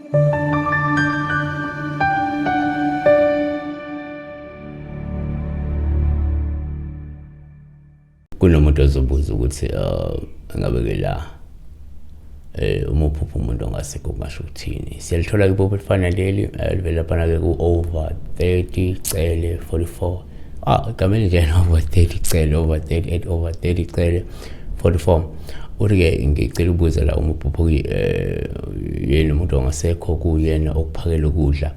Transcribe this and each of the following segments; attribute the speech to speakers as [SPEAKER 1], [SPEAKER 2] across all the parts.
[SPEAKER 1] Kunomuntu ozobuza ukuthi ngabe ke la uma uphupha umuntu ongasekho kungasho ukuthini. Siyalithola ke iphupho elifana leli, livela laphana ke ku-over 30 Cele 44. Igama elinjena over 30 Cele over 38 over 30 Cele 44. Uthi-ke ngicela ukubuza la, uma uphupha yena umuntu ongasekho kuyena okuphakela ukudla.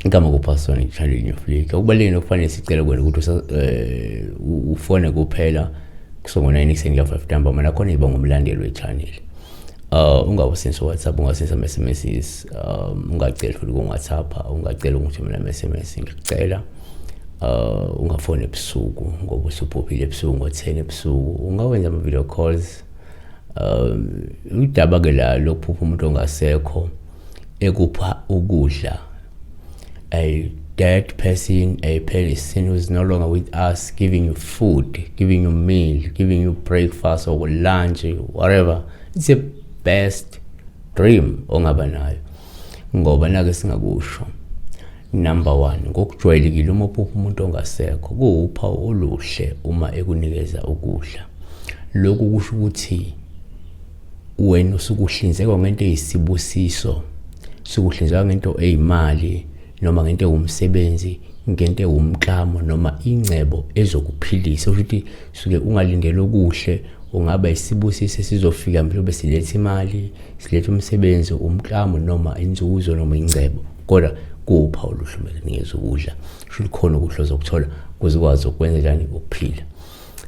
[SPEAKER 1] Igama kuphasona channel Africa. Kubalulekile okufanele sicele kuwena ukuthi ufone kuphela kusongo-9 ekuseni kuya 5 ntambama, nakhona iba ngumlandeli we-channel. Ungawusendisa WhatsApp, ungasendisa ama-SMSs, ungaceli futhi ku-WhatsApp, ungaceli ukuthumela ama-SMS, ngikucela ungafoni ebusuku ngoba usuphuphile ebusuku ngo-10 ebusuku. Ungawenza ama-video calls. Udaba ke la lokuphupha umuntu ongasekho ekupha ukudla, a dead person, a person who is no longer with us, giving you food, giving you meal, giving you breakfast or lunch, whatever, it's the best dream ongaba nayo. Ngoba nake singakusho, number 1, ngokujwayelekile uma uphupha umuntu ongasekho kuwuphawu oluhle uma ekunikeza ukudla. Lokhu kusho ukuthi wena usukuhlinzekwa ngento eyisibusiso, sukuhlinzekwa ngento eyimali noma ngento ewumsebenzi, ngento ewumklamo noma ingcebo ezokuphilisa. Usho ukuthi suke ungalindele okuhle, ungaba isibusiso esizofika mhlawumbe silethe imali, silethe umsebenzi, umklamo noma inzuzo noma ingcebo, kodwa kuwuphawu oluhle uma kunikeza ukudla. Kusho ukuthi khona okuhle ozokuthola ukuze ukwazi ukwenza njani ukuphila.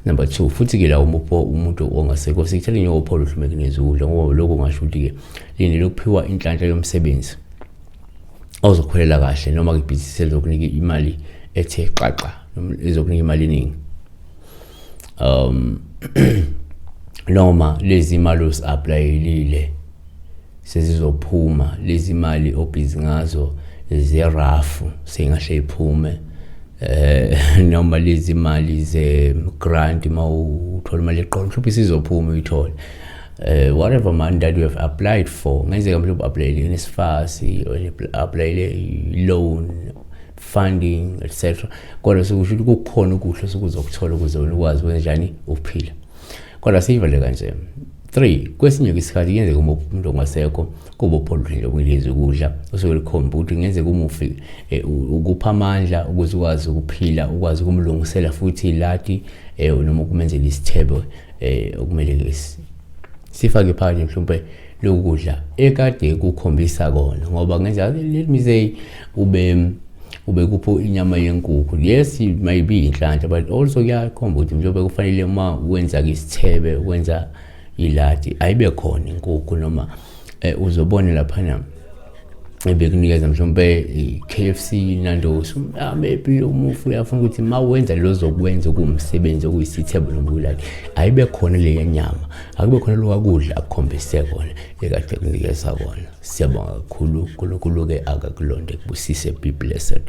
[SPEAKER 1] Number 2, futhi ke la umuntu ongasekho sikuthele njengophawu oluhle uma kunikeza ukudla, ngoba lokho kungasho ukuthi ke lindele ukuphiwa inhlanhla yomsebenzi ozokholela kahle, noma ke ibhizinisi elizokunika imali ethe xaxa, noma ezokunika imali eningi. Noma lezi imali ozi-applyelile sezizophuma, lezi imali obhizi ngazo zerafu sengahle iphume, noma lezi imali ze grant uma uthola imali eqolo mhlawumbe isizophuma uyithole. Whatever money that you have applied for, ngenzeka mhlawumbe applyele NSFAS, applyele loan funding, etc, kodwa sekusho ukuthi kukhona okuhle osukuzokuthola ukuze wena ukwazi ukwenza njani ukuphila. Kodwa siyivale kanje. 3, kwesinye isikhathi kuyenzeka uma umuntu ongasekho kuba uphawu oluhle nje ukunikeza ukudla, usuke lukhomba ukuthi kungenzeka umufi ukupha amandla ukuze ukwazi ukuphila, ukwazi ukumlungisela futhi iladi, noma ukumenzela isithebo, okumele sifake phakathi mhlawumbe lokudla ekade kukhombisa kona. Ngoba kungenzeka, let me say, ube kupho inyama yenkukhu, yes, it may be inhlanhla, but also kuyakhomba ukuthi mhlawumbe kufanele uma wenza isithebe, wenza iladi, ayibe khona inkukhu, noma uzobona laphana ebekunikeza mhlawumbe i-KFC, Nando's, maybe umufi uyafuna ukuthi uma wenza lo zokwenza okuwumsebenzi okuyisithebo noma kuyiladi, ayibe khona leya nyama, akube khona lokakudla akukhombise kona ekade kunikeza kona. Siyabonga kakhulu. uNkulunkulu-ke akakulonde, kubusise. Be blessed.